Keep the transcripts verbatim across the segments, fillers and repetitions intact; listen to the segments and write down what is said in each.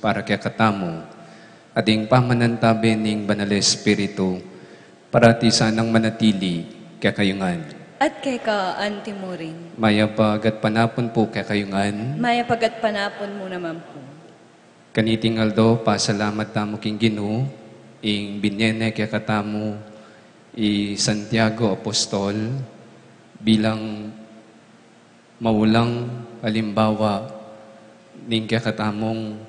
para kekatamu, at ing pamanantabe ning Banal Espiritu, parati sanang manatili kekayu ngan. At keka anti murin. Mayap a gatpanapun pu kekayu ngan. Mayap a gatpanapun mu naman pu. Kaniting aldo, pasalamat tamu king Ginu, ing binye ne kekatamu i Santiago Apostol bilang maulang alimbawa ning kekatamung,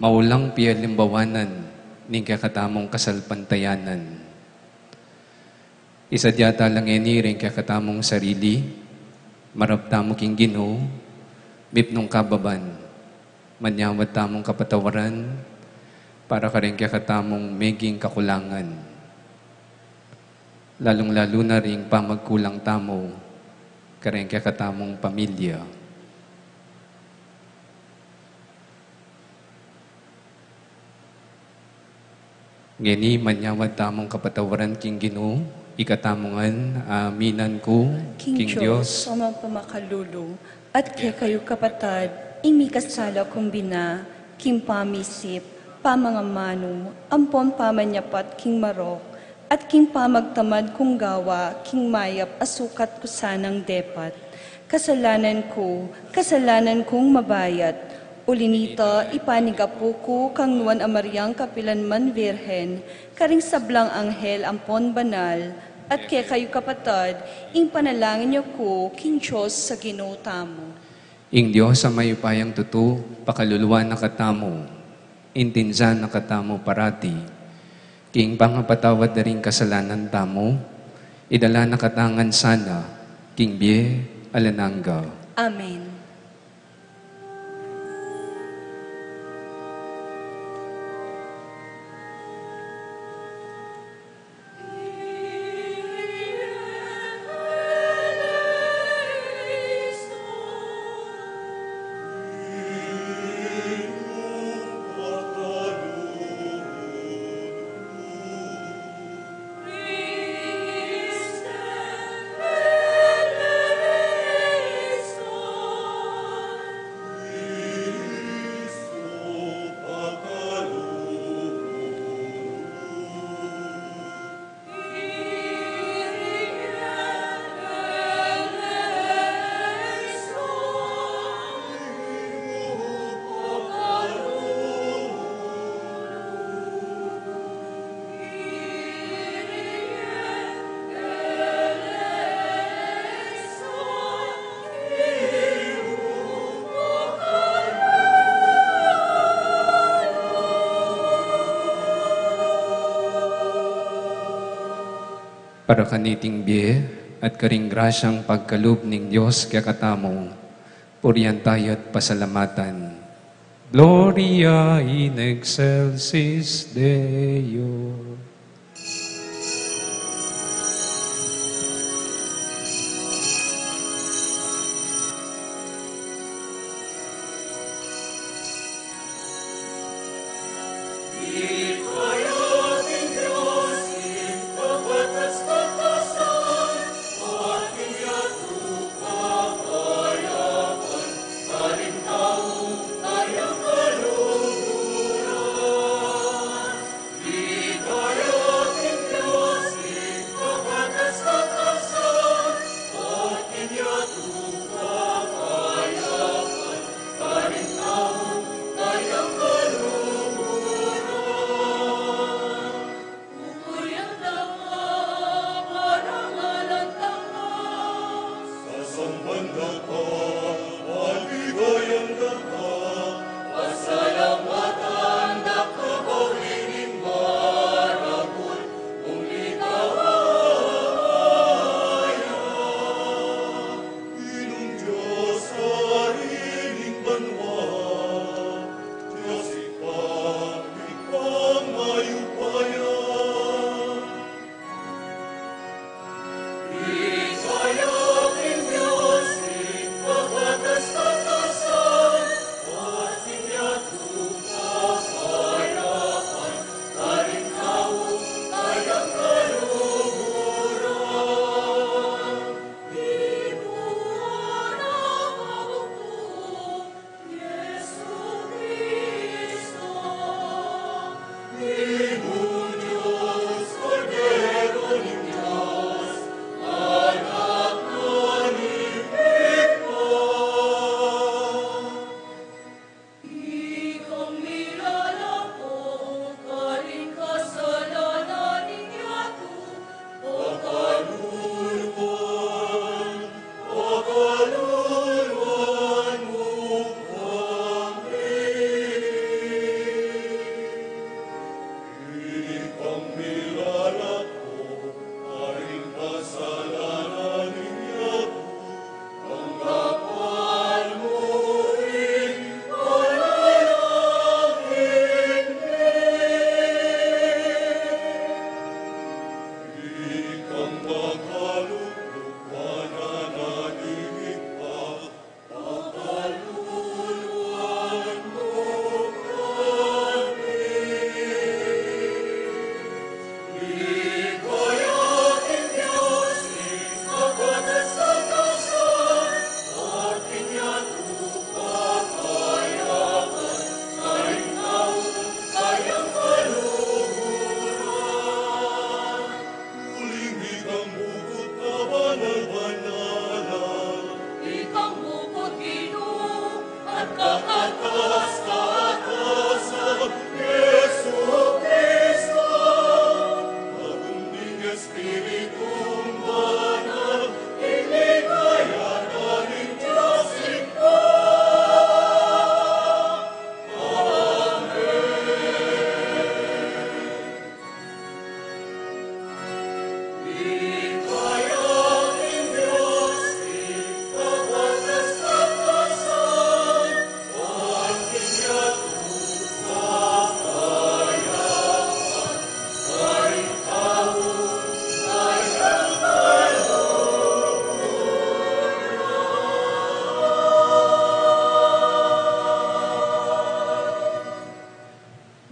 maulang pialimbawanan ning kekatamung kasalpantayanan. Isadia ta la ngeni ring kekatamung sarili, marap tamu king Ginu, mipnung kababan, manyawad tamung kapatawaran para karing kekatamung meging kakulangan, lalung-lalu na ring pamagkulang tamu karing kekatamung pamilya. Ngeni manyawad tamung kapatawaran king Ginu, ikatamu ngan aminan ku king Dios, Ama pamakalulu, at kekayu kapatad, ing mikasala kung bina, king pamisip, pamangamanu, ampon pamanyapat king marok, at king pamagtamad kung gawa king mayap a sukat ku sanang depat. Kasalanan ku, kasalanan kung mabayat. Uli nita, ipanigapu ku kang Nuan a Mariang kapilan man Virgen, karing sablang anghel ampon banal, at kekayu kapatad, ing panalangin yu ku king Dios a Ginu tamu. Ing Dios a mayupayang tutu, pakaluluan na katamu, intindian na katamu parati, king pangapatawad da ring kasalanan tamu, idala na kata ngan sana king bie alang angga. Amen. Para kaniting bie at karing grasyang pagkalub ning Dios kekatamu, purian taya't pasalamatan. Gloria in excelsis Deo.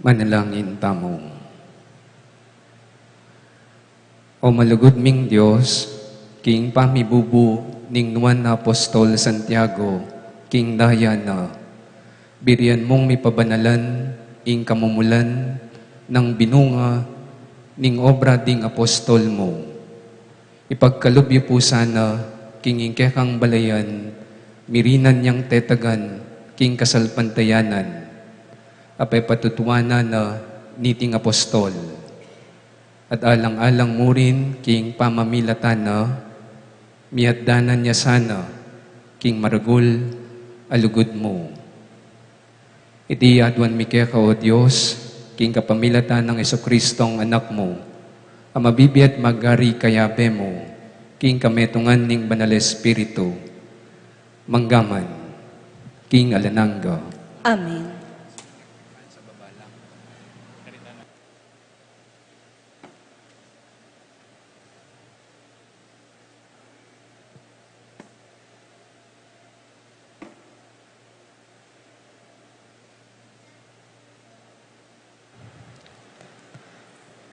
Manalangin tamu. O malugud ming Dios, king pamibubu ning nuan a apostol Santiago, king daya na, birian mung mipabanalan ing kamumulan nang binunga ning obra ding apostol mu. Ipagkalub yu pu sana king ing kekang balayan, mirinan yang tetagan king kasalpantayanan, a pepatutuanan na niting apostol. At alang-alang mu rin king pamamilatan na, miatdanan ya sana king maragul a lugud mu. Iti aduan mi keka, O Dios, king kapamilatan nang Jesucristong Anak mu, a mabibie at magari kayabe mu, king kametungan ning Banal Espiritu, mangga man king alang angga. Amen.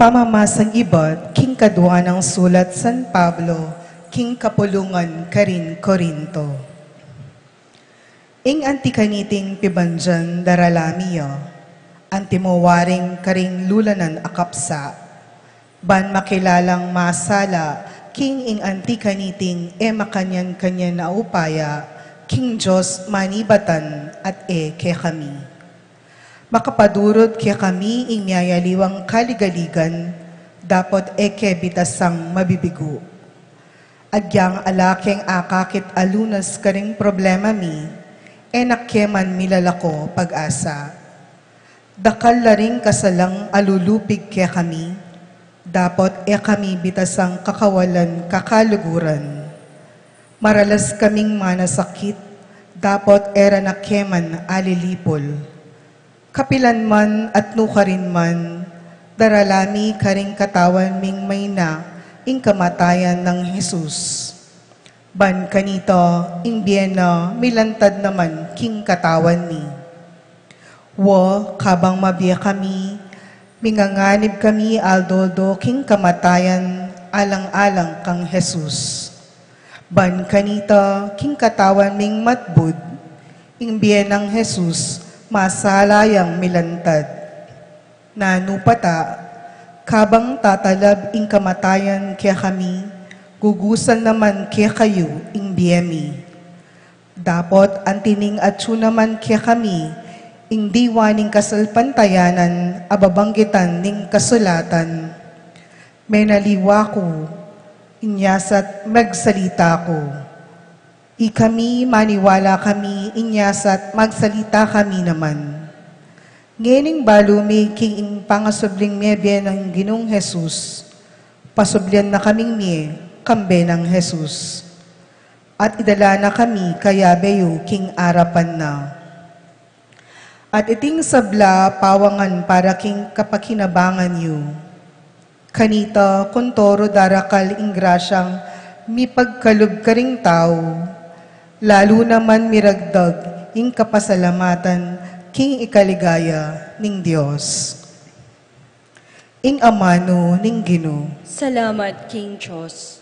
Pamamasang ibat king kadua nang sulat San Pablo king kapulungan karing Corinto. Ing anti kaniting pibandian darala mi ya, anti mu waring karing lulanan a kapsa, ban makilalang masala king ing anti kaniting e makanyan-kanyan a upaya king Dios manibatan at e kekami. Makapadurut kekami ing miyayaliwang kaligaligan, dapot e ke bitasang mabibigu. Agyang ala keng akakit a lunas karing problema mi, e na ke man milalako pag-asa. Dakal la ring kasalang a lulupig kekami, dapot e kami bitasang kakawalan kakaluguran. Maralas kaming manasakit, dapot e ra na ke man alilipul. Kapilan man at nukarin man, darala mi karing katawan ming mayna ing kamatayan nang Jesus. Ban kanita, ing bie na milantad naman king katawan mi. Wa, kabang mabie kami, minganganib kami aldo-aldo king kamatayan alang-alang kang Jesus. Ban kanita, king katawan ming matbud, ing bie nang Jesus, masala yang milantad. Nanu pa ta, kabang tatalab ing kamatayan kekami, gugusan naman kekayu ing bie mi. Dapot anti ning atyu naman kekami ing diwa ning kasalpantayanan a babanggitan ning kasulatan. Menaliwa ku, inya sa't magsalita ku. Ikami maniwala kami, inya sa't magsalita kami naman. Ngening balu mi king ing pangasubling mebie nang Ginung Jesus, pasublian na kaming mie kambe nang Jesus. At idala na kami kayabe yu king arapan na. At iting sabla pawangan para king kapakinabangan yu. Kanita, kon toro darakal ing grasyang mipagkalub karing tau, lalu naman miragdag ing kapasalamatan king ikaligaya ning Dios. Ing amanu ning Ginu. Salamat king Dios.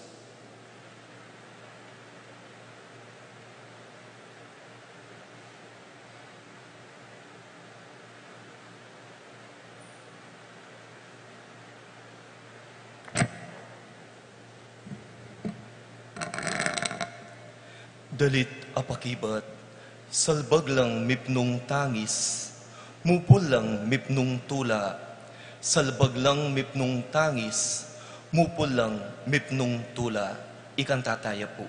Dalit a pakibat, salbag lang mipnung tangis, mupul lang mipnung tula, salbag lang mipnung tangis, mupul lang mipnung tula. Ikanta taya pu.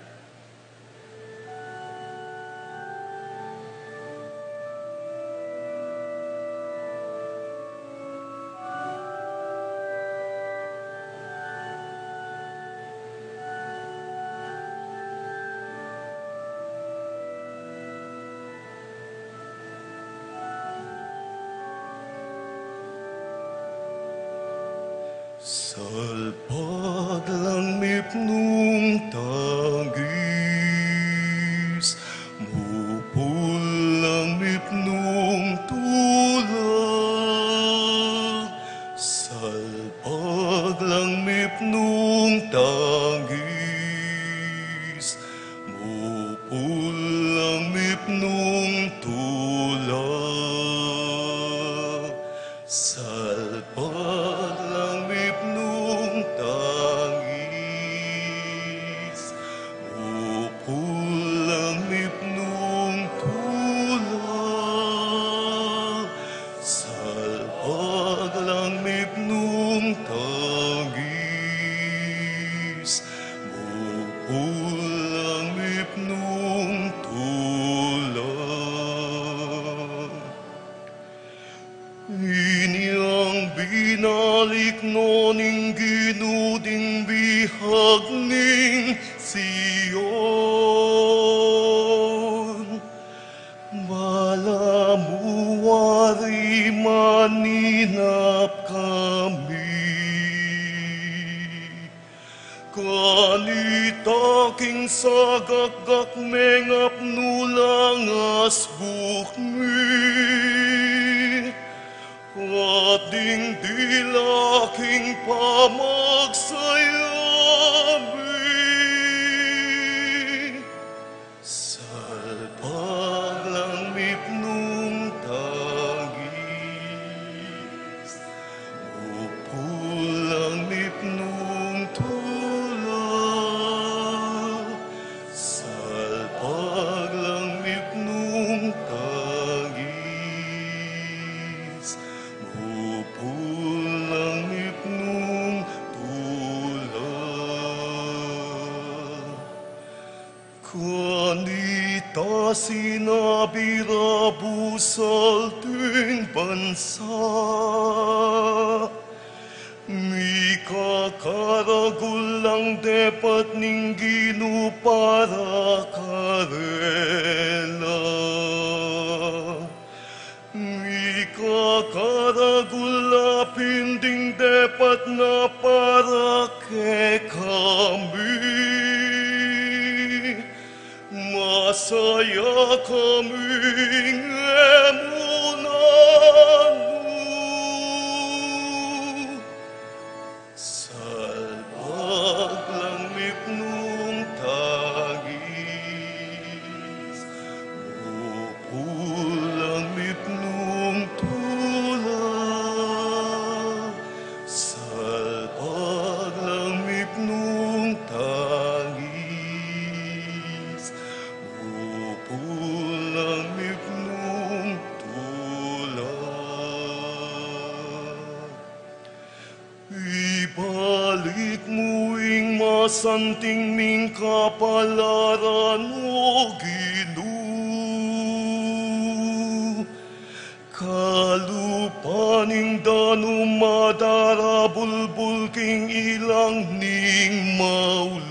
Salpag lang mipnung tangis, mupul lang mipnung tula. mipnung tula. Salpag lang mipnung tangis, mupul lang mipnung tula. Salpag lang mipnung tangis, mupul lang mipnung tula. Inyang binalik no ning Ginu ding bihag ning Sion. Balamu wari maninap kami. Kanita king sagakgak mengapnu lang asbuk mi, at ding dila king pamagsaya mi. Salpag lang mipnung tangis, mupul lang mipnung tula. Salpag lang mipnung tangis, mupul lang mipnung tula. Kanita sinabi ra, busal ding bansa, mikakaragul lang depat ning Ginu para karela. Mikakaragul la pin ding depat na para kekami. Masaya kaming e mu nanu. Salpag lang mipnung tangis, mupul lang mipnung tula. Salpag lang mipnung tangis, mupul lang mipnung tula. Ibalik mu ing masanting ming kapalaran, O Ginu, kalupa ning danum a darabulbul king ilang ning mauli.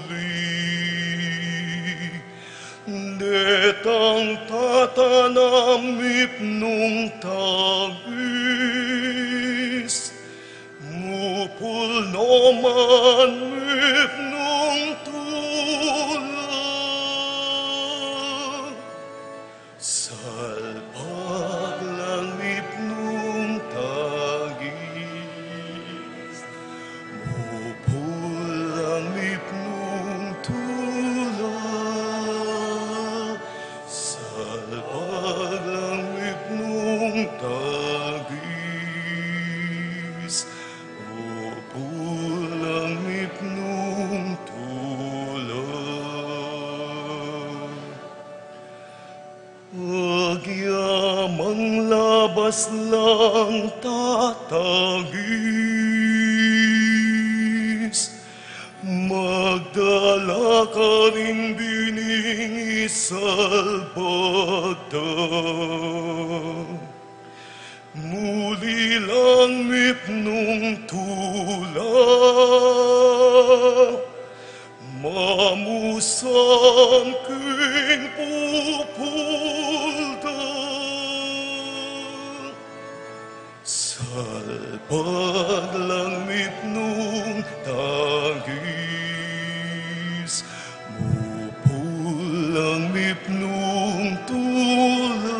Detang tatanam mipnung tangis, mupul no man mipnung tula. Salpag lang mipnung tangis, mupul lang mipnung tula. Salpag lang mipnung tangis, mupul lang mipnung tula. Agyamang labas lang tatangis, magdala karing bining isalbag da. Muli lang mipnung tula, mamusan king pupul da. Salpag lang mipnung tangis, mupul lang mipnung tula.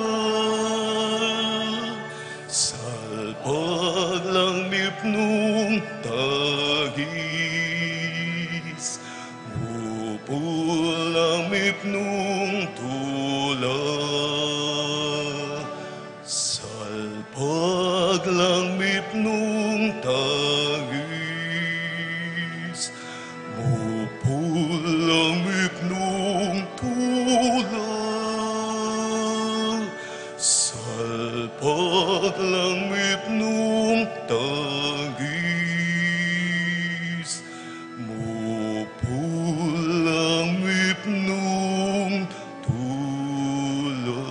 Salpag lang mipnung tangis, mupul lang mipnung tula. Lang mipnung tangis, mupul lang mipnung tula, salpak lang mipnung tangis, mupul lang mipnung tula.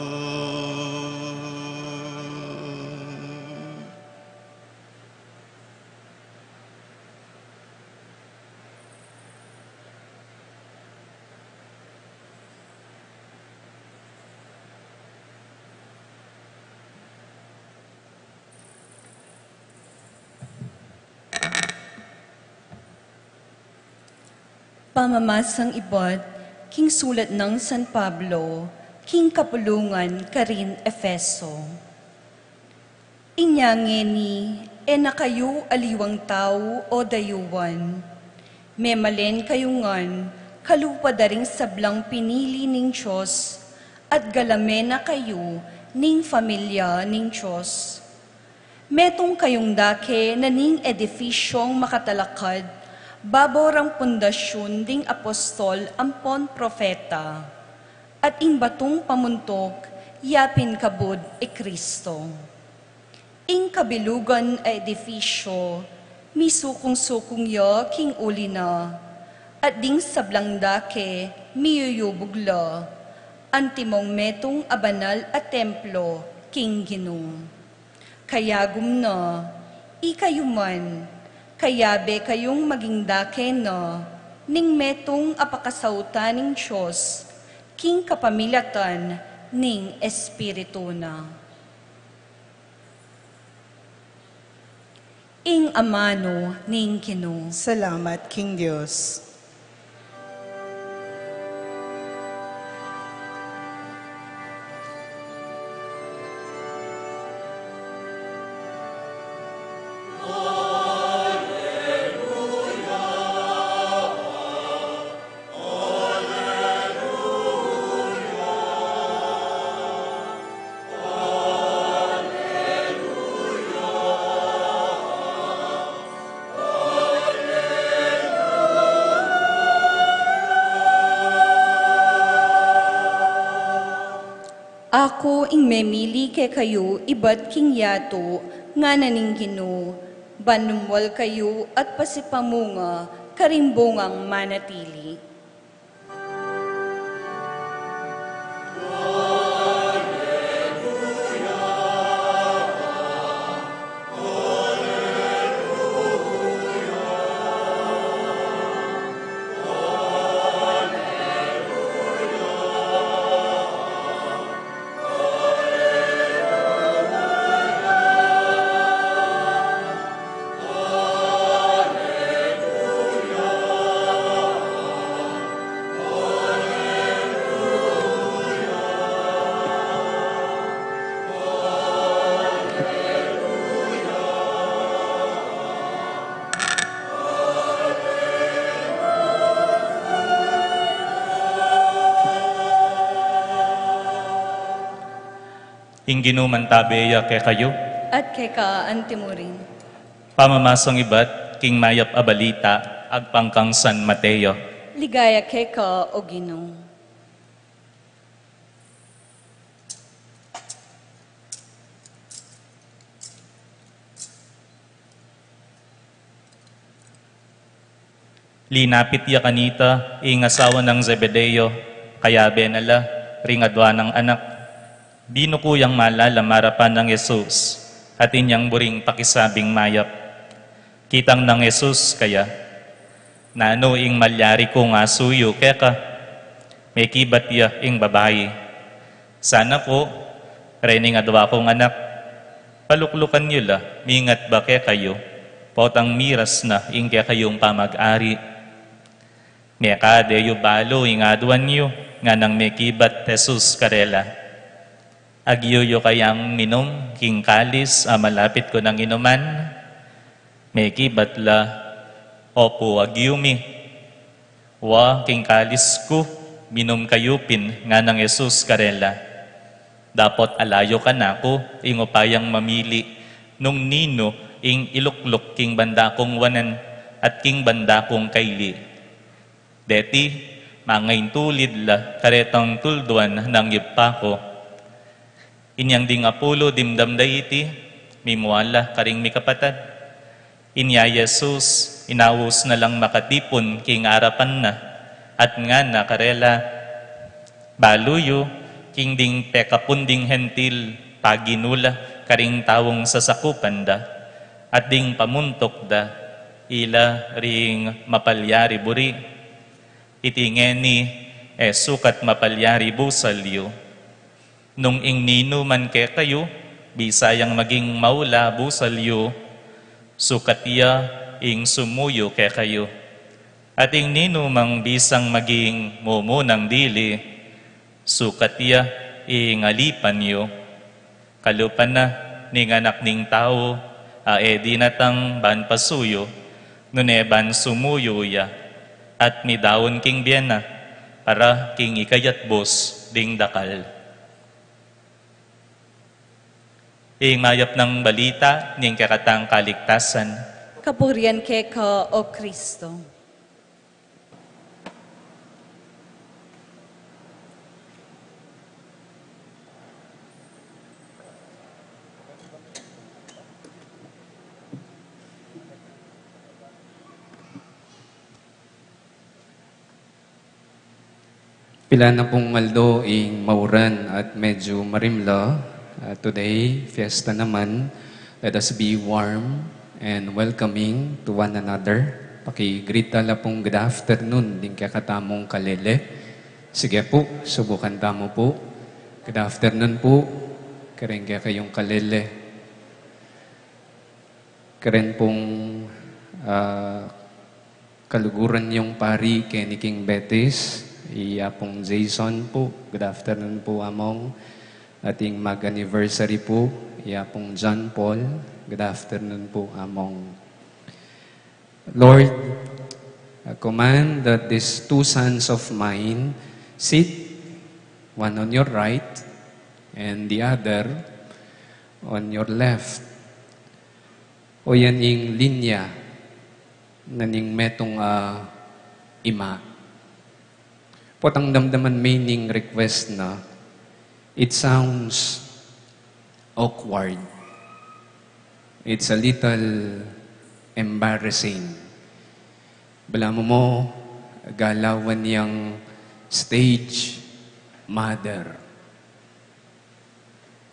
Pamamasang ibat king sulat nang San Pablo king kapulungan karin Efeso. Inya ngeni, e na kayu aliwang tau o dayuan. Memalen kayu ngan kalupa da ring sablang pinili ning Dios, at galame na kayu ning familia ning Dios. Metung kayung dake na ning edifisyong makatalakad babo rang pundasyun ding apostol ampon propeta, at ing batung pamuntuk ya pin kabud i Kristo. Ing kabilugan a edifisyo, misukung-sukung ya king uli na, at ding sablang dake miyuyubug la, antimong metung a banal a templo king Ginu. Kayagum na, ikayu man, kayabe kayung maging dake na ning metung a pakasautan ning Dios king kapamilatan ning Espiritu na. Ing amanu ning Ginu. Salamat king Dios. Aku ing memili kekayu ibat king yatu, ngana ning Ginu, ban lumwal kayu at pasipamunga karing bungang manatili. Ing Ginu mantabe ya kekayu. At keka antimurin. Pamamasang ibat king mayap a balita agpang kang San Mateo. Ligaya keka, O Ginu. Linapit ya kanita ing asawa nang Zebedeo, kayabe na la ring adua nang anak. Binuku yang malalam arapan nang Jesus, at inyang buring pakisabing mayap. Kitang nang Jesus kaya, "Nanu ing malyari kung asuyu keka?" Mekibat ya ing babai, "Sana ku, reng adua kung anak, paluklukan yu la, mingat ba kekayu, potang miras na ing kekayung pamag-ari." "Mekade yu balu ing aduan yu," nganang mekibat Jesus karela. "Agyu yu kayang minum king kalis a malapit ku nang inuman?" Mekibat la, "Opu, agyu mi." "Wa, king kalis ku, minum kayu pin," nganang Jesus karela. "Dapot ala yu kanaku ing upayang mamili Nung ninu ing ilukluk king banda kung wanan at king banda kung kaili. Deti, mangaintulid la karetang tulduan nang Ibpa ku. Inyang ding apulu dimdam da iti, mimua la karing mikapatad. Inya Jesus, inaus na lang makatipun king arapan na, at ngana karela, Balu yu, king ding pekapun ding Hentil, paginu la karing taung sasakupan da, at ding pamuntuk da, ila ring mapalyari buri. Iti ngeni, e sukat mapalyari busal yu. Nung ing ninu man kekayu, bisa yang maging maula busal yu, sukat ya ing sumuyu kekayu. At ing ninu mang bisang maging mumunang dili, sukat ya ing alipan yu. Kalupa na ning Anak ning Tau, a e dinatang ban pasuyu, nune ban sumuyu ya, at midaun king bie na, para king ikayatbus ding dakal. Ing mayap nang balita ning kekatang kaligtasan. Kapurian keka, O Kristo. Pila na pung aldo ing mauran at medyu marimla. Uh, today, fiesta naman. Let us be warm and welcoming to one another. Paki-greet ta la pung good afternoon ding kekatamung kalele. Sige pu, subukan tamu pu. Good afternoon pu. Kareng kekayung kalele. Karen pung, ah, kaluguran yung pari keni king Betis, i Apung Jason pu. Good afternoon pu, Among. Ating mag-anniversary pu, i Apung John Paul. Good afternoon pu, Among. Lord, I command that these two sons of mine sit, one on your right and the other on your left. O yan ing linya na ning metung a ima. Potang damdaman me ning request na, it sounds awkward. It's a little embarrassing. Balamu mo, galawan yang stage mother.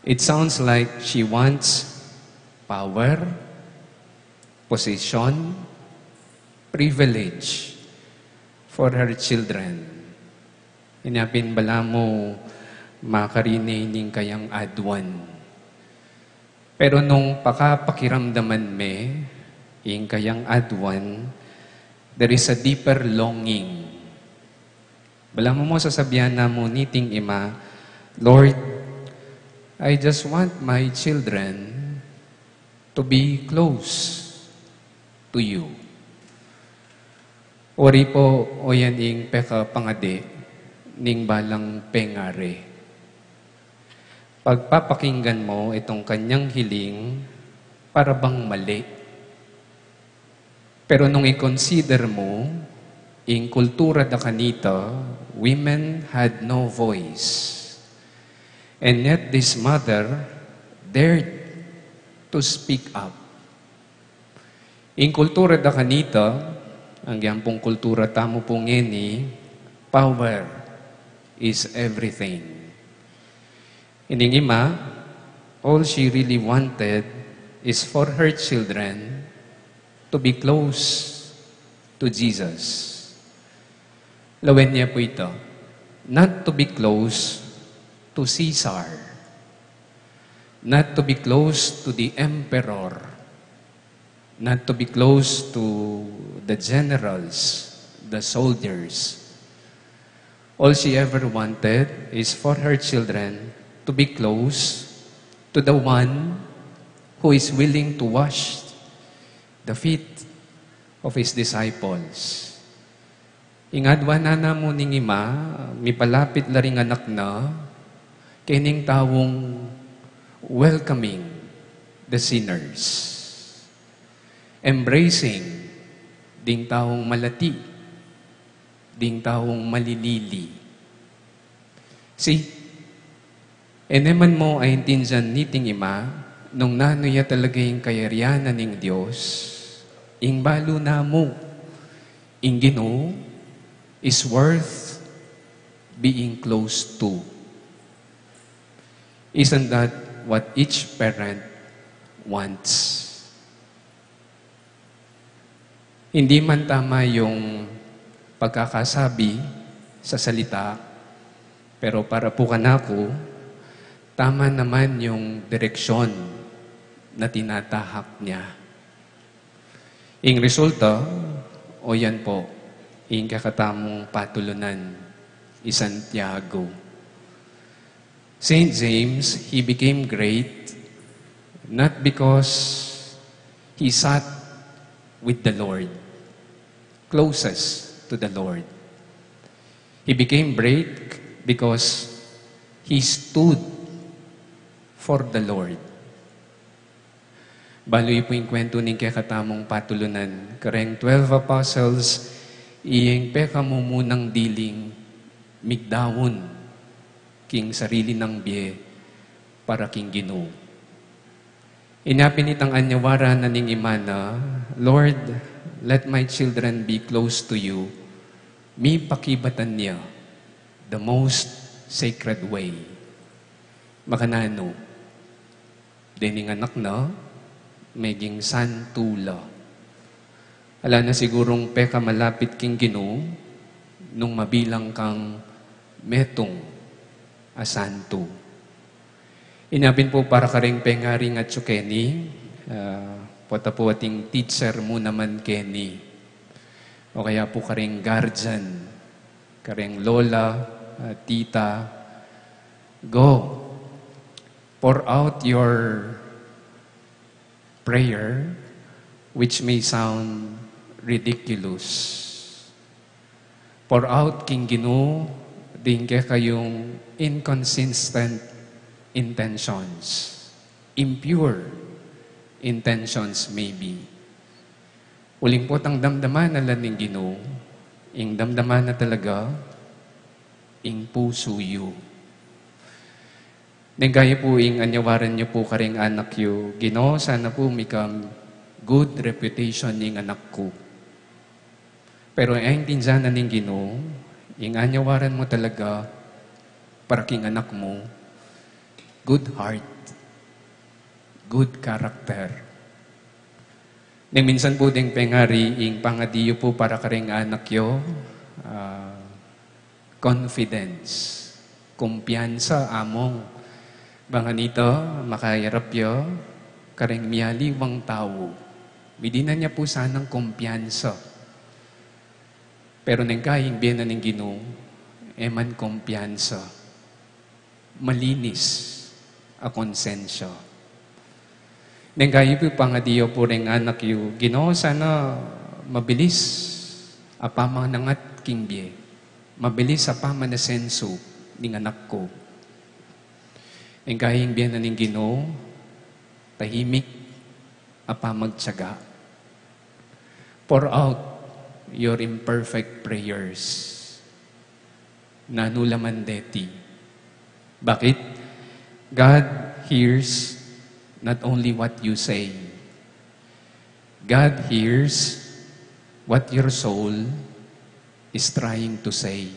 It sounds like she wants power, position, privilege for her children. Inya pin balamu makarin ne ning kayang aduan. Pero nung pakapakiramdaman me ing kayang aduan, there is a deeper longing. Balamu mo sasabian na mu niting ima, "Lord, I just want my children to be close to you." Wari po, o yan ing pekapangadi ning balang pengari. Pagpapakinggan mo itong kanyang hiling, para bang mali. Pero nung i-consider mo, ing kultura da kanita, women had no voice. And yet this mother dared to speak up. Ing kultura da kanita, anggang pung kultura tamu pu ngeni, power is everything. Ining ima, all she really wanted is for her children to be close to Jesus. Lawen niya pu ito, not to be close to Caesar, not to be close to the emperor, not to be close to the generals, the soldiers. All she ever wanted is for her children to be close to the one who is willing to wash the feet of his disciples. Ing aduan na mu ning ima, mipalapit la ring anak na, kening taung welcoming, the sinners. Embracing ding taung malati, ding taung malilili. See, e ne man mu aintindian niting ima nung nanu ya talaga ing kayarian na ning Dios, ing balu na mu, ing Ginu is worth being close to. Isn't that what each parent wants? Hindi man tama yung pagkakasabi sa salita, pero para po kanaku, tama naman yung direksyon na tinatahak niya. Ing resulta, o yan po, ing kekatamung patulunan, i Santiago. Saint James, he became great not because he sat with the Lord, closest to the Lord. He became great because he stood for the Lord. Balu yu pu ing kwentu ning kekatamung patulunan, kareng twelve apostles, iyeng pekamumunang diling migdaun king sarili nang bie para king Ginu. Inya pin itang anyawaran na ning ima na, "Lord, let my children be close to you." Mipakibatan ya the most sacred way. Makananu? Dening anak na, meging santu la. Ala na sigurung pekamalapit king Ginu nung mabilang kang metung a santu. Inya pin pu para kareng pengaring atyu keni, ah, pota pu ating teacher mu naman keni, o kaya pu kareng guardian, kareng lola, ah, tita, go, pour out your prayer, which may sound ridiculous. Pour out king Ginu ding kekayung inconsistent intentions, impure intentions maybe. Uling potang damdaman na la ning Ginu, ing damdaman na talaga, ing pusu yu. Neng kaya pu ing anyawaran yu pu karing anak yu, "Ginu, sana pu mika good reputation ing anak ku." Pero aintindian na ning Ginu, ing anyawaran mu talaga para king anak mu, good heart, good character. Neng minsan pu deng pengari, ing pangadi yu pu para karing anak yu, ah, confidence, kumpiyansa, among, bang kanita, makayarap ya kareng miyaliwang tau. Midinan ya pu sanang kumpiyansa. Pero neng kaya ing bie na ning Ginu, e man kumpiyansa. Malinis a konsensya. Neng kaya pu pangadi yu pu reng anak yu, "Ginu, sana mabilis a pamanangat king bie, mabilis a pamanasensu ning anak ku." Neng kaya ing bie na ning Ginu, tahimik a pamagtiyaga. Pour out your imperfect prayers. Nanu la man deti? Bakit? God hears not only what you say. God hears what your soul is trying to say.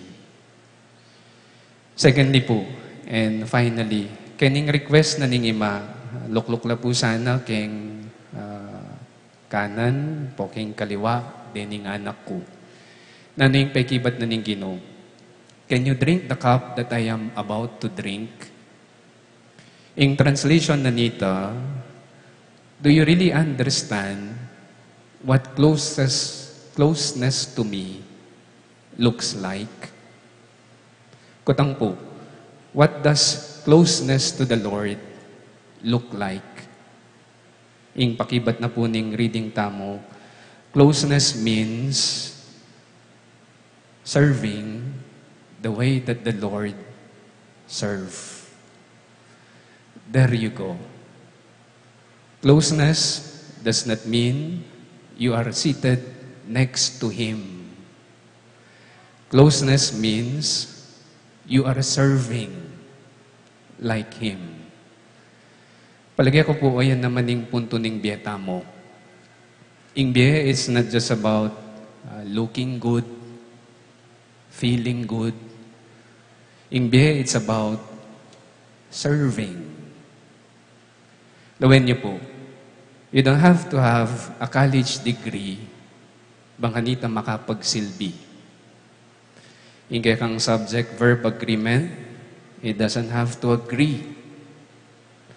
Secondly pu, and finally, kening request na ning ima, lukluk la pu sana keng, ah, kanan, pokeng kaliwa, dening anak ku. Nanu ing pekibat na ning Ginu? "Can you drink the cup that I am about to drink?" Ing translation na nita, "Do you really understand what closest, closeness to me looks like?" Kutang pu, what does closeness to the Lord look like? Ing pakibat na pu ning reading tamu, closeness means serving the way that the Lord serve. There you go. Closeness does not mean you are seated next to him. Closeness means you are serving like him. Palage ku pu, ayan naman ing puntu ning bie tamu. Ing bie, it's not just about, uh, looking good, feeling good. Ing bie, it's about serving. Lawen yu pu, you don't have to have a college degree bang kanita makapagsilbi. Ing kekang subject-verb agreement, it doesn't have to agree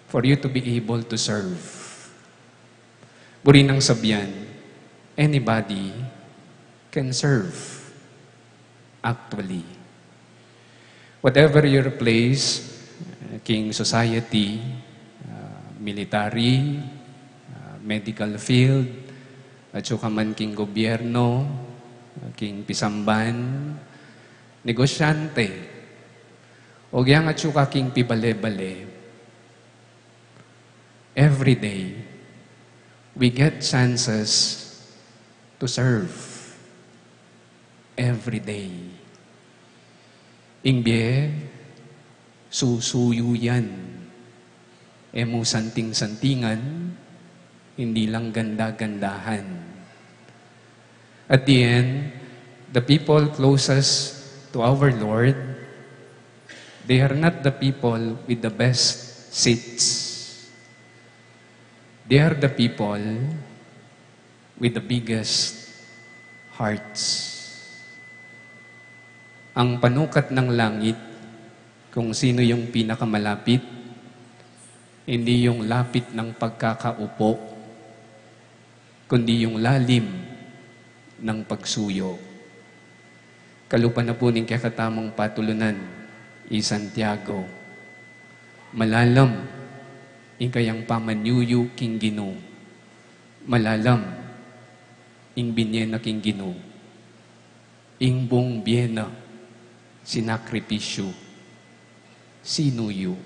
for you to be able to serve. Buri nang sabian, anybody can serve. Actually, whatever your place, uh, king society, uh, military, uh, medical field, atsu ka man king gobyerno, uh, king pisamban, negosyante, o gyang atsu ka king pibale-bale, every day, we get chances to serve. Every day. Ing bie, susuyu yan. E mu santing-santingan, hindi lang ganda-gandahan. At the end, the people closest to our Lord, they are not the people with the best seats. They are the people with the biggest hearts. Ang panukat ng langit, kung sino yung pinakamalapit, hindi yung lapit ng pagkakaupo, kundi yung lalim ng pagsuyo. Kalupa na pu ning kekatamung patulunan, i Santiago, malalam ing kayang pamanyuyu king Ginu. Malalam ing binie na king Ginu. Ing buung bie na sinakripisyu, sinuyu.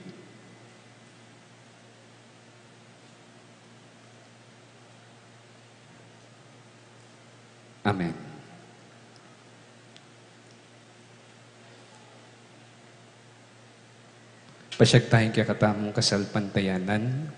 Amen. Pasiag tayang kekatamung kasalpantayanan.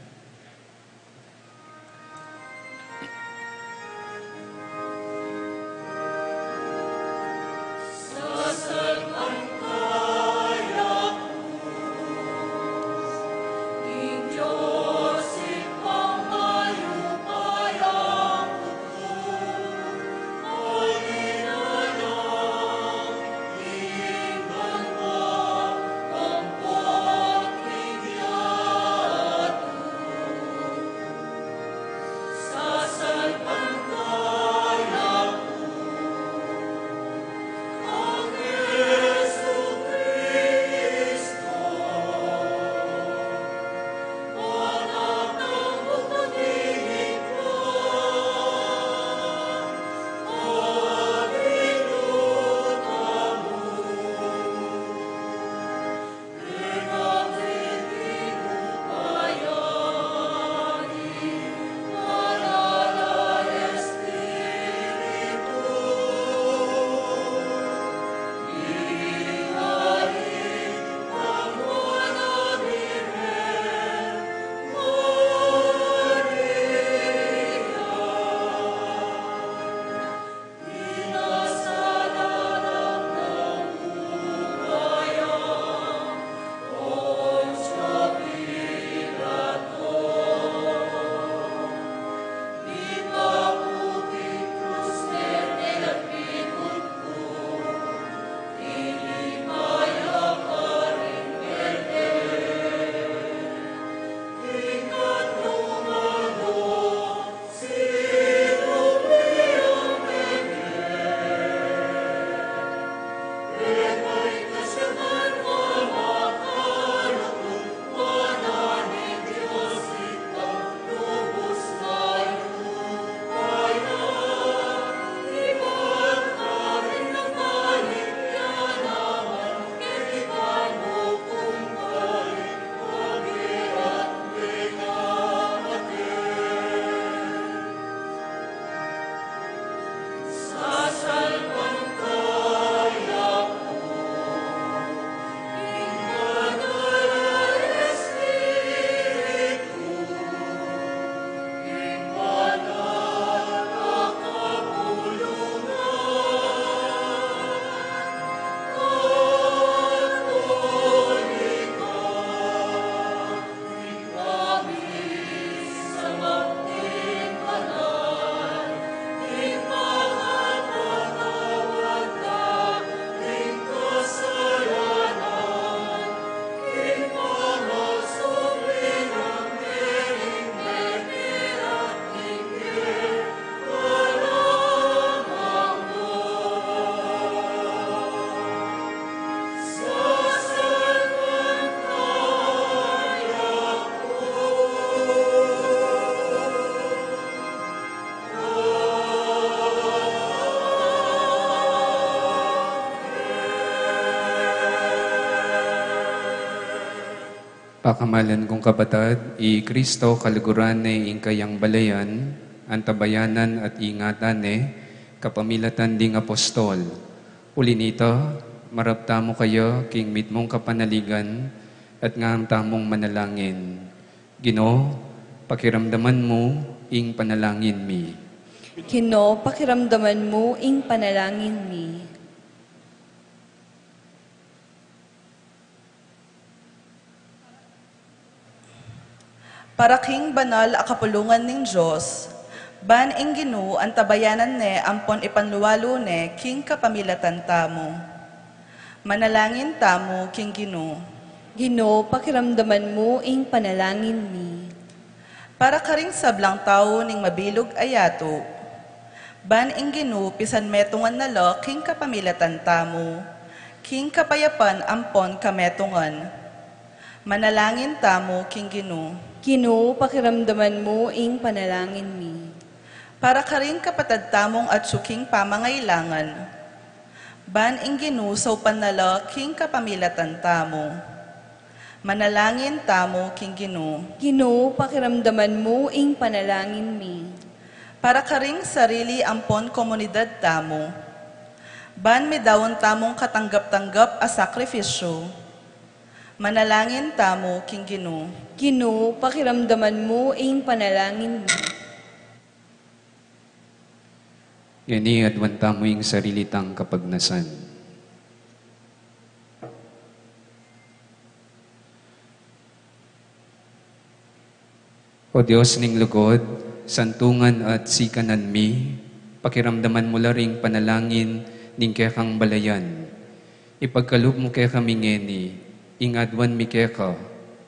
Pakamalan kung kapatad, i Kristo kaluguran ne ing kayang balayan, antabayanan at ingatan ne kapamilatan ding apostol. Uli nita, marap tamu kaya king mitmung kapanaligan at ngan tamung manalangin. Ginu, pakiramdaman mu ing panalangin mi. Ginu, pakiramdaman mu ing panalangin mi. Para king banal a kapulungan ning Dios, ban ing Ginu antabayanan ne ampon ipanlualu ne king kapamilatan tamu. Manalangin tamu king Ginu. Ginu, pakiramdaman mu ing panalangin mi. Para karing sablang tau ning mabilug a yatu, ban ing Ginu pisanmetungan na la king kapamilatan tamu, king kapayapan ampon kametungan. Manalangin tamu king Ginu. Ginu, pakiramdaman mu ing panalangin mi. Para karing kapatad tamung atsu king pamangailangan, ban ing Ginu saupan na la king kapamilatan tamu. Manalangin tamu king Ginu. Ginu, pakiramdaman mu ing panalangin mi. Para karing sarili ampon komunidad tamu, ban midaun tamung katanggap-tanggap a sakrifisyu. Manalangin tamu king Ginu. Ginu, pakiramdaman mu ing panalangin mi. Ngeni aduan tamu ing sarili tang kapagnasan. O Dios ning lugud, santungan at sikanan mi, pakiramdaman mu la ring panalangin ning kekang balayan. Ipagkalub mu kekami ngeni ing aduan mi keka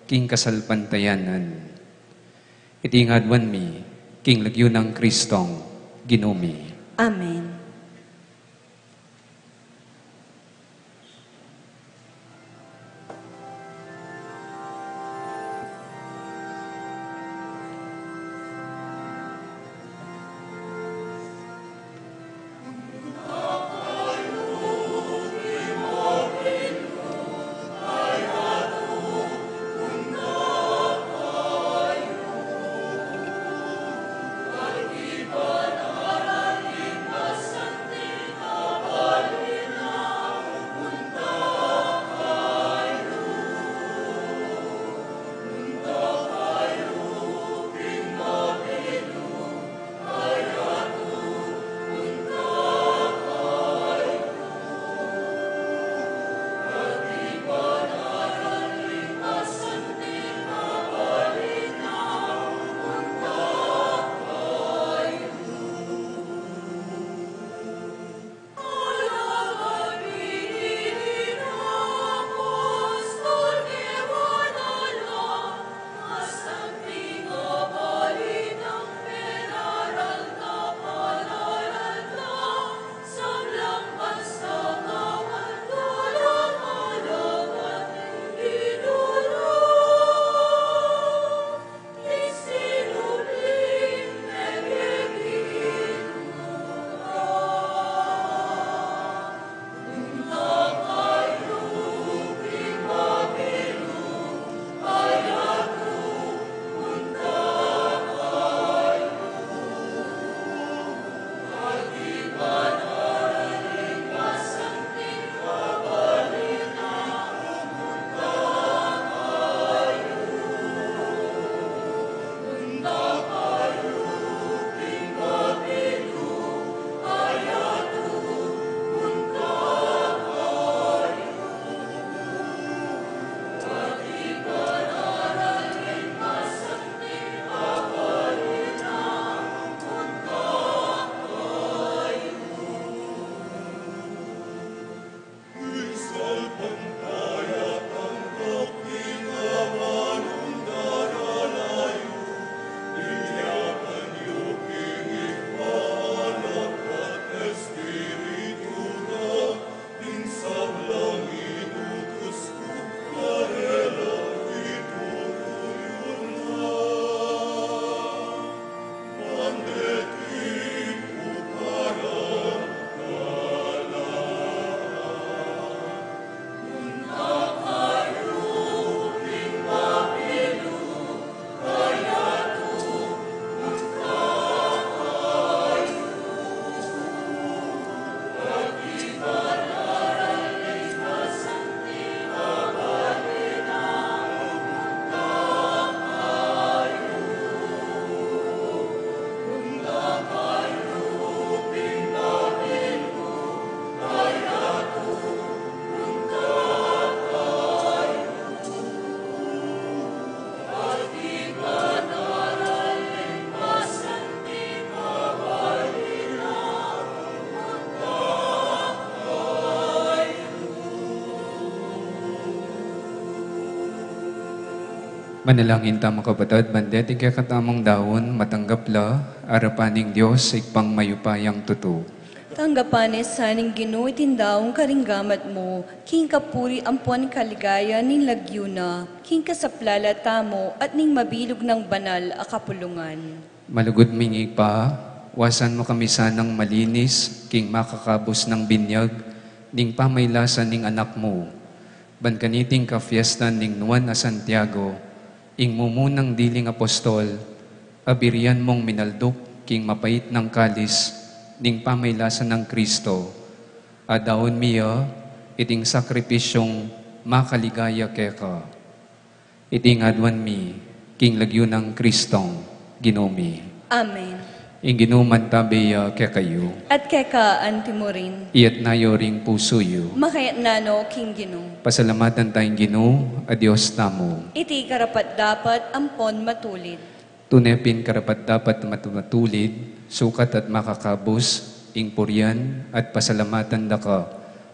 king kasalpantayanan. Iti ing aduan mi king lagyu nang Kristong Ginu mi. Amen. Manalangin tamu, kapatad, ban deti kekatamung daun, matanggap la arapan ning Dios, Ibpang mayupayang tutu. Tanggapan na sa ning Ginu iting daun karing gamat mu, king kapurian ampon kaligayan ning lagyu na, king kasaplalan tamu at ning mabilug nang banal a kapulungan. Malugud ming Ibpa, wasan mu kami sanang malinis king makakabus nang binyag ning pamailasan ning Anak mu. Ban kaniting kafiestan ning Nuan a Santiago, ing mumunang diling apostol, abirian mung minalduk king mapait nang kalis ning pamailasan nang Kristo, a daun mi ya iting sakripisyung makaligaya keka. Iti ing aduan mi king lagyu nang Kristong Ginu mi. Amen. Ing Ginu mantabe ya kekayu. At keka anti mu rin. Iyatas yu ring pusu yu. Makayatas no king Ginu. Pasalamatan taya ing Ginu a Dios tamu. Iti karapat-dapat ampon matulid. Tune pin karapat-dapat at matulid, sukat at makakabus, ing purian at pasalamatan da ka,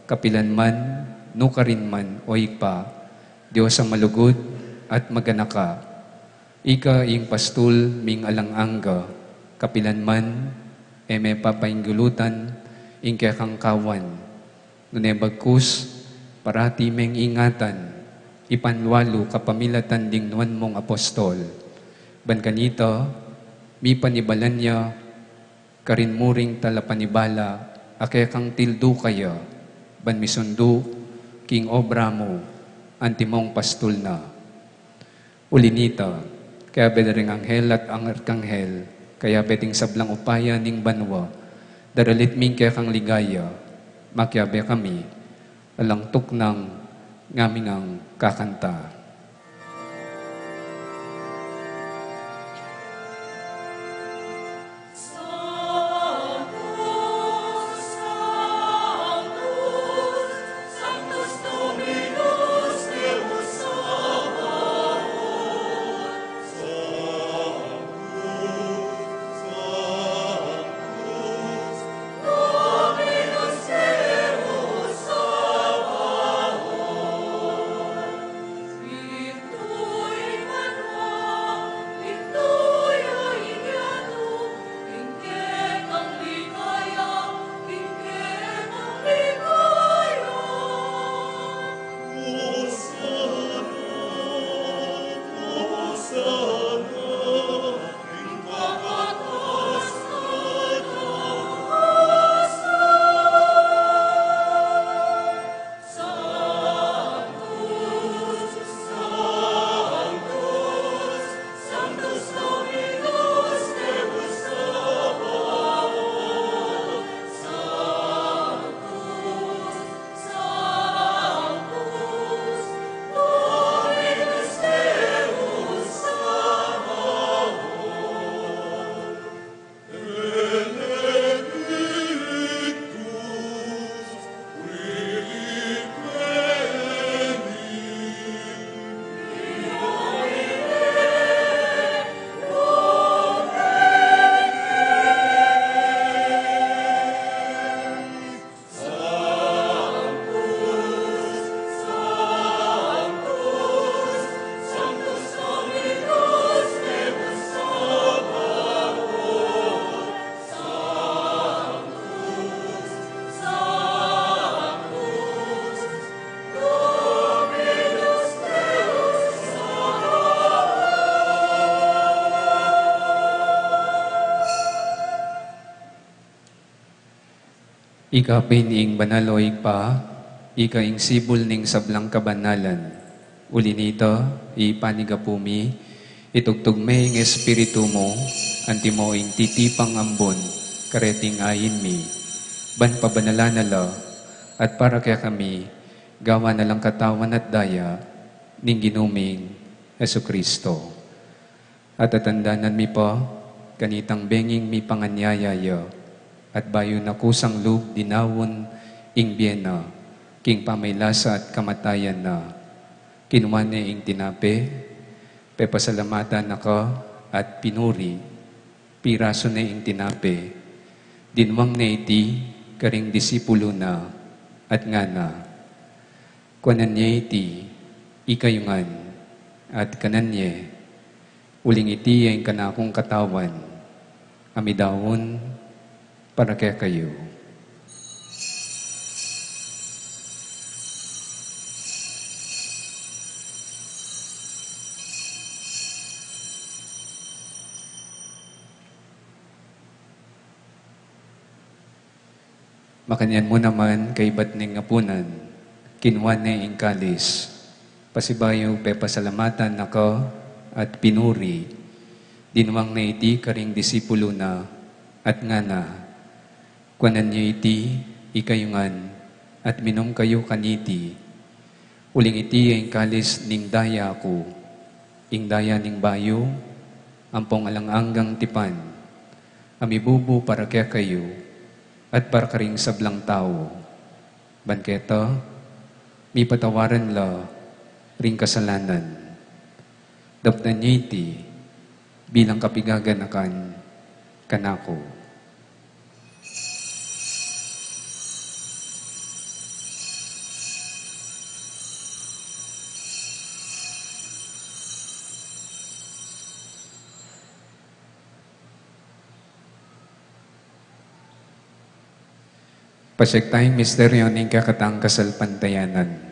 kapilan man, nukarin man, o Ibpa, Dios a malugud at maganaka. Ika ing pastul ming alang angga, kapilan man, e me papainggulutan ing kekang kawan. Nune bagkus, parati meng ingatan, ipanwalu kapamilatan ding nuan mung apostol. Ban kanita, mipanibalan ya, karin mu ring talapanibala, a kekang tildu kaya, ban misundu, king obra mu, antimong pastul na. Uli nita, kayabe da ring anghel at arkanghel, kayabe ding sablang upaya ning banua, daralit ming kekang ligaya, makiabe kami, alang tuknang ngaming kakanta. Ika pin ing banal, o Ibpa, ika ing sibul ning sablang kabanalan. Uli nita, ipanyawad mi, itugtug me ing Espiritu mu, antimo ing titipang ambun, kareting ain mi, ban pabanalan na la, at para kekami, gawan na lang katawan at daya, ning Ginu ming Jesucristo. At atandanan mi pa, kanitang benging mipanganyaya ya, at bayu na kusang lub dinaun ing bie na, king pamailasa at kamatayan na. Kinua ne ing tinape, pepasalamatan na ka, at pinuri, pirasu ne ing tinape, dinwang ne iti karing disipulu na, at ngana, kuanan ye iti, ikayu ngan, at kanan ye, uling iti ya ing kanakung katawan, a midaun para kekayu. Makanyan mu naman kaibat ning apunan, kinua ne ing kalis, pasibayu pepasalamatan na ka at pinuri, dinuang ne iti karing disipulu na, at ngana: Kuanan ye iti, ikayu ngan, at minum kayu kaniti, uling iti ya ing kalis ning daya ku, ing daya ning bayu ampong alang anggang tipan, a mibubu para kekayu at para karing sablang tau, ban keta mipatawaran la ring kasalanan. Daptan ye iti bilang kapigaganakan kanaku. Pasyag taya ing misteryo ning kekatang kasalpantayanan.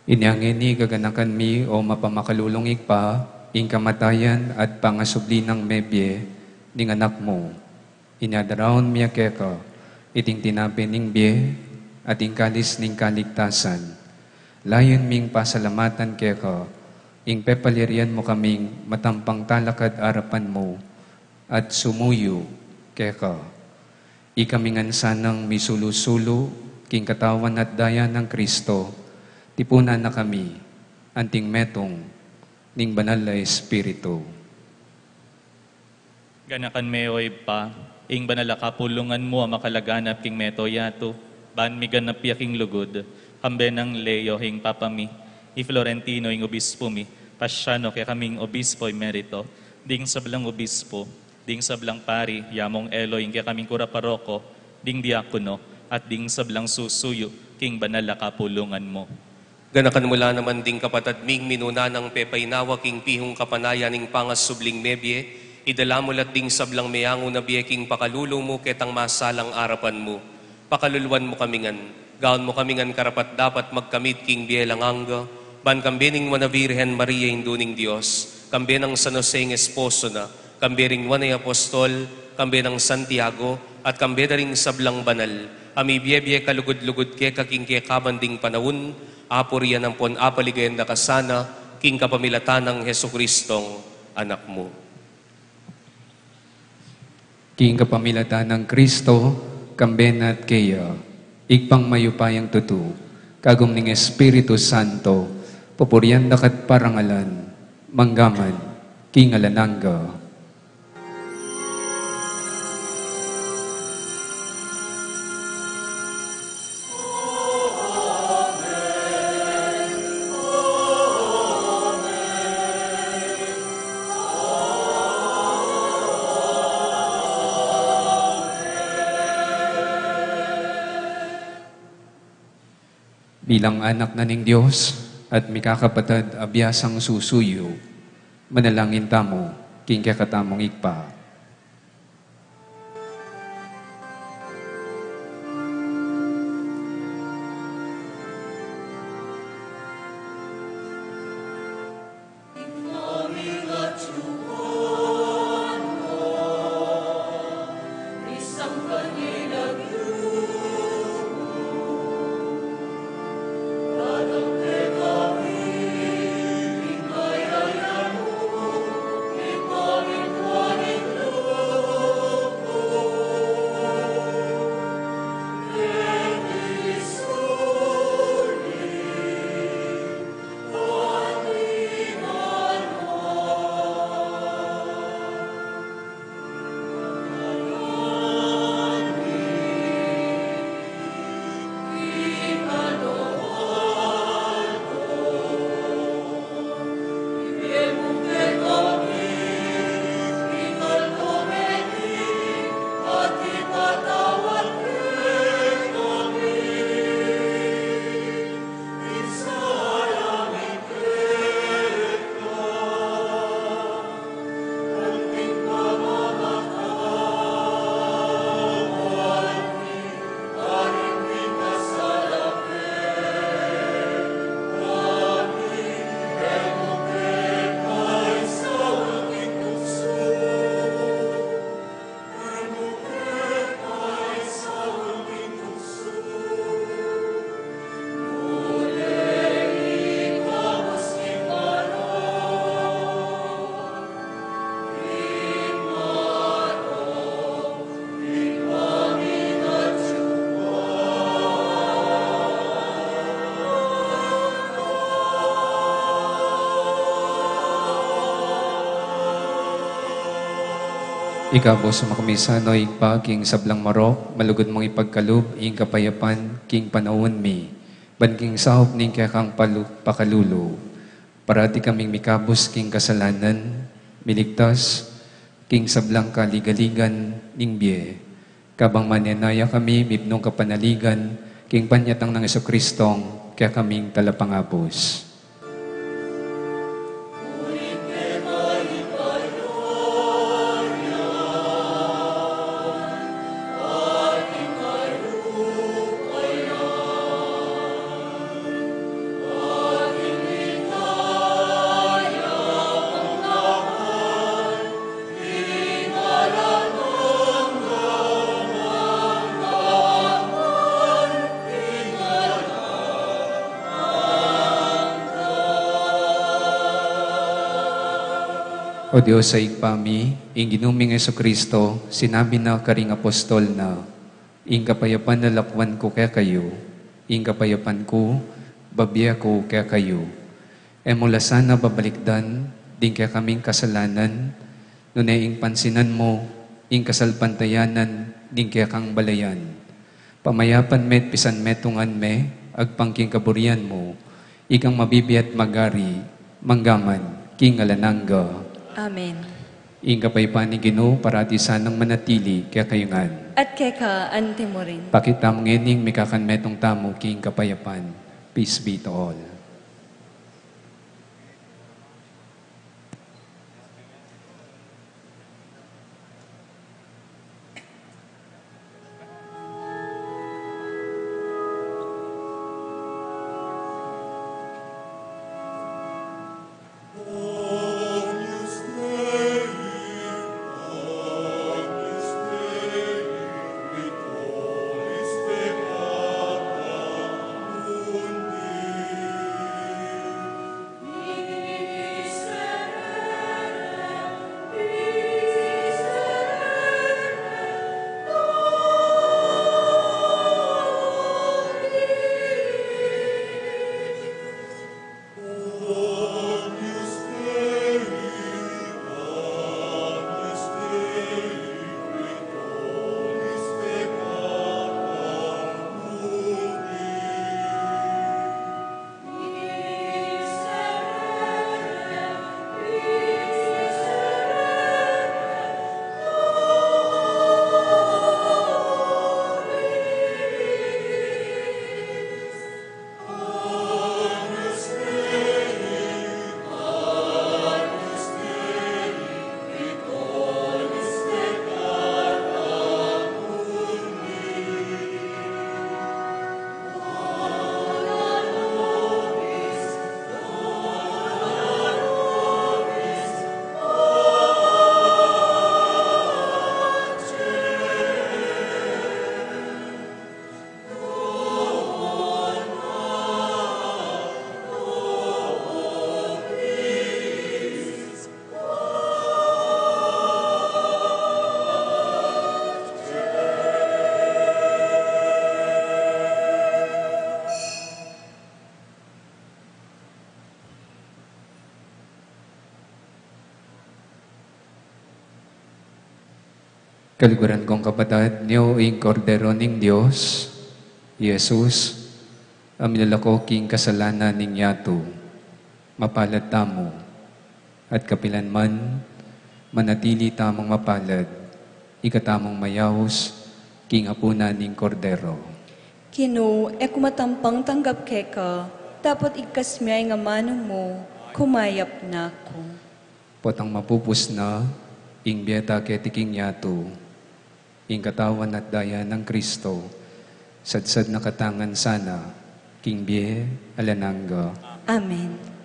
Inya ngeni gaganakan mi, o mapamakalulung Ibpa, ing kamatayan at pangasubli nang mebie ning Anak mu. Inya daraun mi ya keka iting tinape ning bie at ing kalis ning kaligtasan. Layun ming pasalamatan keka ing pepalirian mu kaming matampang talakad arapan mu at sumuyu keka. Ikami ngan sanang misulu-sulu king katawan at daya nang Kristo, tipunan na kami anting metung ning Banal a Espiritu. Ganakan me, o Ibpa, ing banal a kapulungan mu a makalaganap king mabilug a yatu, ban miganap ya king lugud, kambe nang Leo ing Papa mi, i Florentino ing obispu mi, Paciano kekaming obispo emerito, ding sablang obispu, ding sablang pari, yamong Elo ing kekaming kura paroko, ding diakono, at ding sablang susuyu king banal a kapulungan mu. Ganakan mu la naman ding kapatad ming minuna nang pepainawa king pihung kapanayan ning pangasubling mebie, idala mu la't ding sablang meangu na bie king pakalulu mu ketang masalang arapan mu. Pakaluluan mu kami ngan, gawan mu kami ngan karapat-dapat magkamit king bie alang angga, ban kambe ning Nuan a Virgen Maria, Indu ning Dios, kambe nang San Jose ing esposo na, kambe ring nuan a apostol, kambe nang Santiago, at kambe da ring sablang banal, a mibie-bie kalugud-lugud keka king kekaban ding panaun, apurian ampon apaligayan da ka sana, king kapamilatan nang Jesucristong Anak mu. King kapamilatan nang Kristo, kambe na at keya, Ibpang mayupayang tutu, kagum ning Espiritu Santo, pupurian da ka't parangalan, manggaman king alang angga. Bilang anak na ning Dios at mikakapatad a biasang susuyu, manalangin tamu king kekatamung Ibpa. Ikabus mu kami sana, Ibpa, king sablang marok, malugud mung ipagkalub ing kapayapan king panaun mi, ban king saup ning kekang palu-, pakalulu, parati kaming mikabus king kasalanan, miligtas king sablang kaligaligan ning bie. Kabang manenaya kami mipnung kapanaligan king panyatang nang Jesucristong kekaming Talapangabus. O Dios a Ibpa mi, ing Ginu ming Jesucristo, sinabi na karing apostol na, "Ing kapayapan lalakwan ku kekayu, ing kapayapan ku babie ku kekayu." E mu la sana babalikdan ding kekaming kasalanan, nune ing pansinan mu ing kasalpantayanan ning kekang balayan. Pamayapan me at pisanmetungan me agpang king kaburian mu, ikang mabibie at magari, mangga man king alang angga. Amen. Ing kapayapan ning Ginu parati sanang manatili kekayu ngan. At keka anti mu rin. Pakit tamu ngening mikakanmetung tamu king kapayapan. Peace be to all. Kaluguran kung kapatad, nyo ing Kordero ning Dios, Jesus, a milalako king kasalanan ning yatu. Mapalad tamu, at kapilan man, manatili tamung mapalad, ika tamung mayaus king apunan ning Kordero. Ginu, e ku matampang tanggap keka, dapot igkas mu ing amanu mu, kumayap na ku. Potang mapupus na ing bie ta keti king yatu, ing katawan at daya nang Kristo, sadsad na katamu ngan sana king bie alang angga. Amen.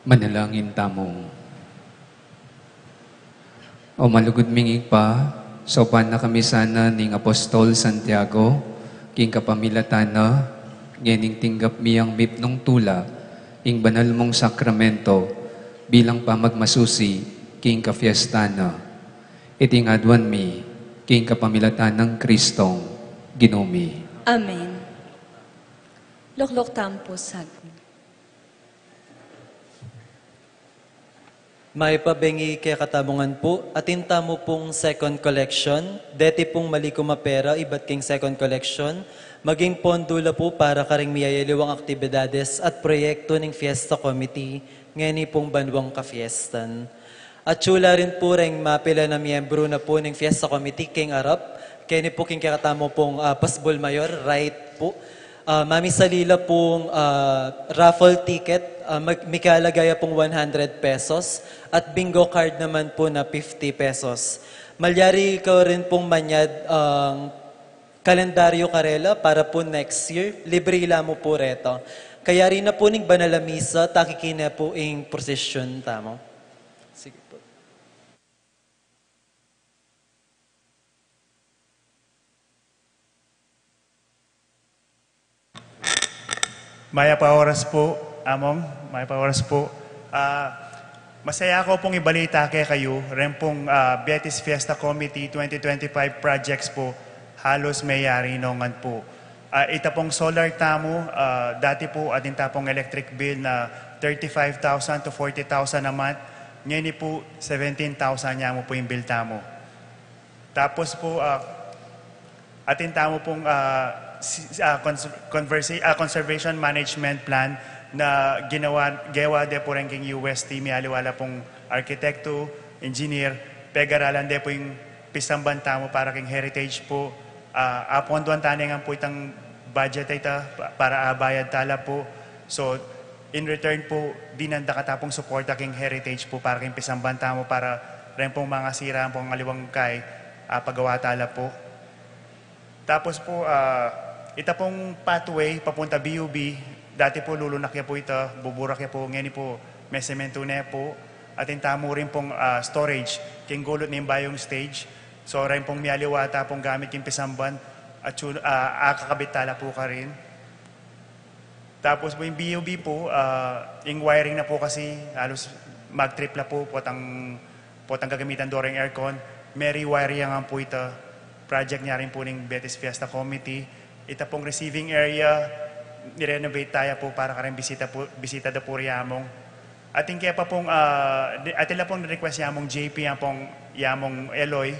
Manalangin tamu. O malugud ming Ibpa, saupan na kami sana ning Apostol Santiago, king kapamilatan na, ngening tinggap mi yang mipnung tula, ing banal mung sakramento, bilang pamagmasusi, king kafiestan na. Iti ing aduan mi, king kapamilatan nang Kristong Ginu mi. Amen. Lukluk tamu pu saglit. Mayap a bengi kekatamu ngan pu, atin tamu pung second collection, deti pung malikum a pera ibat king second collection, maging pondo la pu para karing miyayaliwang aktibidades at proyekto ning Fiesta Committee, ngeni pung banwang kafiestan. Atyu la rin pu reng mapilan a miyembru na pu ning Fiesta Committee king arap, keni pu king kekatamu pung, ah, pasbul mayor, right pu. Ah, mamisali la pung, ah, raffle ticket, ah, mag-, mikalaga ya pung one hundred pesos, at bingo card naman pu na fifty pesos. Malyari kayu rin pung manyad ang kalendaryo karela para pu next year, libre la mu pu reta. Kayari na pu ning banal a misa, takiki ne pu ing prosesyon tamu. Sige pu. Mayap a oras pu, Among. Mayap a oras pu. Ah, masaya ku pung ibalita kekayu, reng pung, ah, Betis Fiesta Committee twenty twenty-five projects pu, halos meyari no ngan pu. Ah, ita pung solar tamu, ah, dati pu, atin ta pung electric bill na thirty-five thousand to forty thousand a month. Ngeni pu, seventeen thousand ya mu pu ing bill tamu. Tapos pu, ah, atin tamu pung, ah, si-, ah, cons-, conversa-, ah, conservation management plan na ginawa, gewa de pu reng king U S T, miyaliwa la pung arkitekto, engineer, pegaralan de pu ing pisamban tamu para king heritage pu, ah, aponduan ta ne ngan pu itang budget a ita pa-, para abayad ta la pu. So, in return pu, dinan da kata pung suporta king heritage pu para king pisamban tamu para reng pung mangasira pung aliwang kai, ah, pagawa ta la pu. Tapos pu, ah, ita pung pathway papunta B U B, dati pu lulunak ya pu ita, buburak ya pu, ngeni pu, mesementu ne pu, atin tamu rin pung, ah, storage, king gulut ning bayung stage. So, reng pung miyaliwa ta pung gamit king pisamban, at yun, ah, akakabit ta la pu karin. Tapos pu ing B U B pu, ah, ing wiring na pu kasi, halos mag-trip la pu, potang, potang gagamitan do reng aircon, me-rewire ya ngan pu ita, project ne rin pu ning Betis Fiesta Committee. Ita pung receiving area, ni-renovate ta ya pu para kareng bisita pu, bisita da pu ri Among. Atin ke pa pung, ah, di-, atin la pung request ya mung J P, ya pung, ya mung Eloy,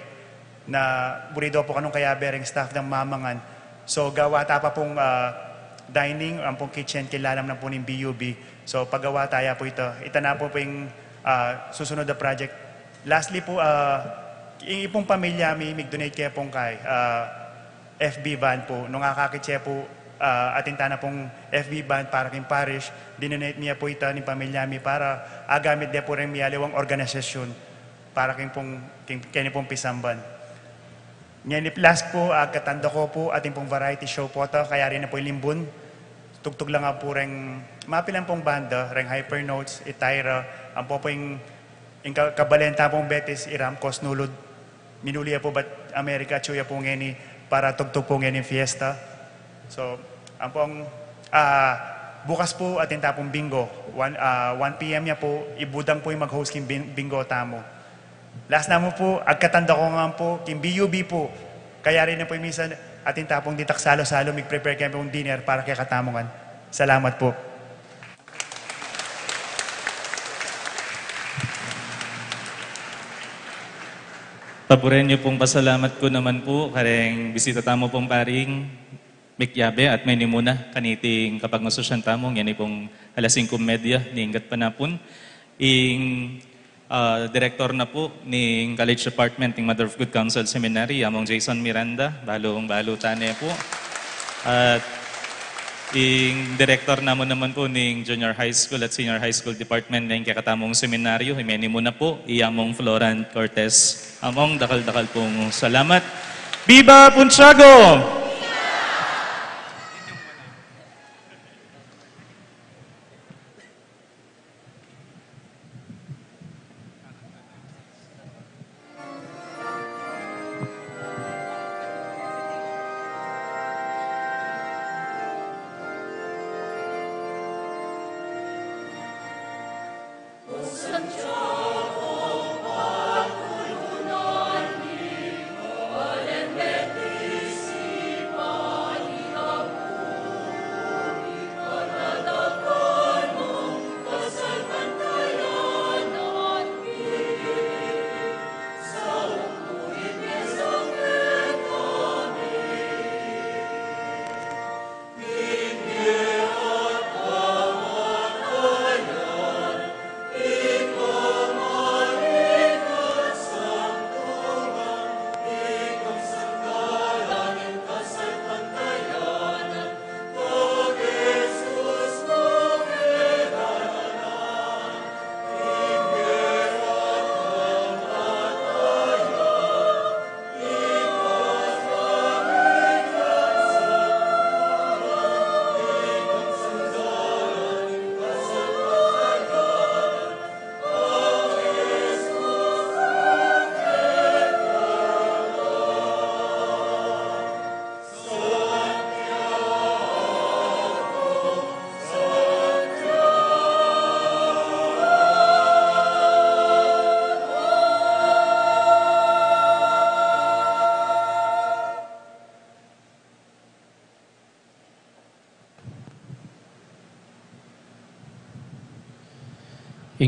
na buri do pu kanung kayabe reng staff dang mamangan. So, gawa ta pa pung, ah, dining, ampong kitchen, kilalam na pu ning B U B. So, pagawa ta ya pu ita. Ita na pu pu ing, ah, susunod a project. Lastly pu, ah, ing, ipung pamilya mi, mig-donate ke pung kai, ah, F B van pu. Nung akakit ye pu, ah, atin ta na pung F B van para king parish, dinonate mi ya pu ita ning pamilya mi para agamit de pu reng miyaliwang organisasyon para king pung, king, keni pung pisamban. Ngeni last pu, ah, katanda ko pu, atin pung variety show pu ita, kayari na pu ing limbun. Tugtug la ngan pu reng mapilan pung banda, reng Hypernotes, Itaira, ampo pu ing, ing ka-, kabalen ta pung Betis, i Ramcos Nulud. Minuli ya pu bat Amerika, atyu ya pu ngeni para tugtug pu ngeni fiesta. So, ampong, ah, bukas pu atin ta pung bingo. One, ah, one P M ya pu, i Budang pu ing mag-host king bin-, bingo tamu. Last na mu pu, agkatanda ko ngan pu, king B U B pu. Kayari na pu ing misa, atin ta pung ditak salu-salu, mig-prepare kami pung dinner para kekatamu ngan. Salamat pu. Paburen yu pung pasalamat ku naman pu, kareng bisita tamu pung paring mikyabe at menimuna kaniting kapagmasusyan tamu, ngeni pung alas singko medya ning gatpanapun. Ing, ah, direktor na pu ning College Department ning Mother of Good Counsel Seminary, i Among Jason Miranda, balung-balu tane pu. At ing direktor namu naman pu ning Junior High School at Senior High School Department ning kekatamung seminaryo, i menimuna pu, i Among Florant Cortez. Among, dakal-dakal pung salamat. Viva Puntiago!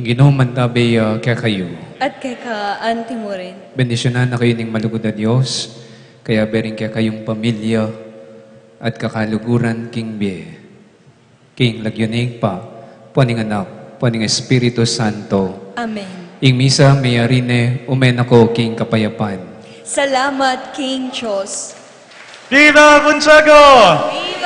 Ing Ginu mantabi ya kekayu. At keka antimurin. Bendisyunan na kayu ning malugud a Dios, kayabe ring kekayung pamilya at kakaluguran king bie. King lagyu ning Ibpa, ampo ning Anak, ampo ning Espiritu Santo. Amen. Ing misa meyari ne, ume na ko king kapayapan. Salamat king Dios. Viva Gonzaga! Viva!